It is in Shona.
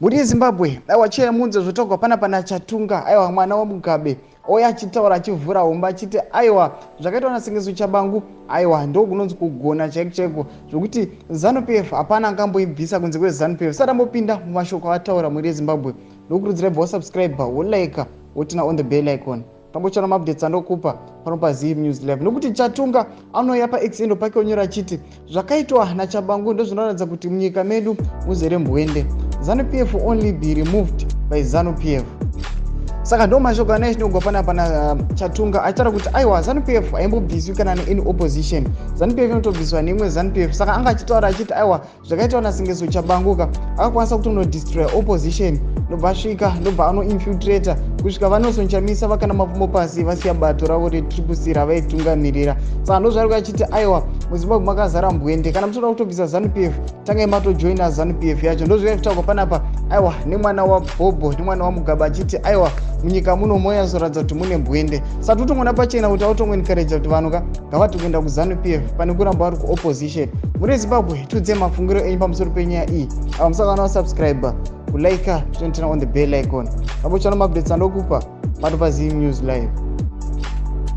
Mhuri yeZimbabwe, aiwa chiyemudze zvotogwa pana pana Chatunga, aiwa mwana waMugabe ouya achitaura achivhura homba achiti aiwa zvakaitwa naSengezo Chabangu, aiwa ndokunonzi kugona chaiko chaiko zvokuti ZANU PF hapana angamboibvisa kunze kweZANU PF. Sati ambopinda mumashoko ataura, mhuri yeZimbabwe, ndokurudzira ibva wasubscribe, wolike, woturn on the bell icon, tambochana maupdates andokupa pano paZim News Live. Nokuti Chatunga anouya paX endo pake onyora achiti zvakaitwa naChabangu ndozvinoratidza kuti munyika medu muzere mbwende. ZANU PF only be removed by ZANU PF. Saka ndo mashoko ana echinogwa panapa na Chatunga achitaura kuti aiwa, ZANU PF haimbobviswi kana neany opposition, ZANU PF inotobviswa neimwe ZANU PF. Saka anga achitaura achiti aiwa, zvakaitwa naSengezo Chabangu ka, akakwanisa kutonodestroy opposition, ndobva asvika, ndobva anoinfiltrata kusvika vaNelson Chamisa vakanda mapfumo pasi, vasiya bato ravo reTriple C ravaitungamirira. Saka ndozvari achiti aiwa, muZimbabwe makazara mbwende, kana muchinoda kutobvisa ZANU PF, tangai matojoina ZANU PF yacho. Ndozvai kutaurwa panapa, aiwa, nemwana waBhobho, nemwana waMugabe, achiti aiwa, munyika muno moyatsoratidza kuti mune mbwende. Saka totongoona pachena kuti autongoencourage kuti vanhu ka ngavati kuenda kuZANU PF pane kuramba vari kuopposition. Muri Zimbabwe, tiudze mafungiro enyu pamusoro penyaya iyi. Ava musakana wasubscribe, kulike, turn on the bell icon, apo chana maupdates andokupa pano paZim News Live.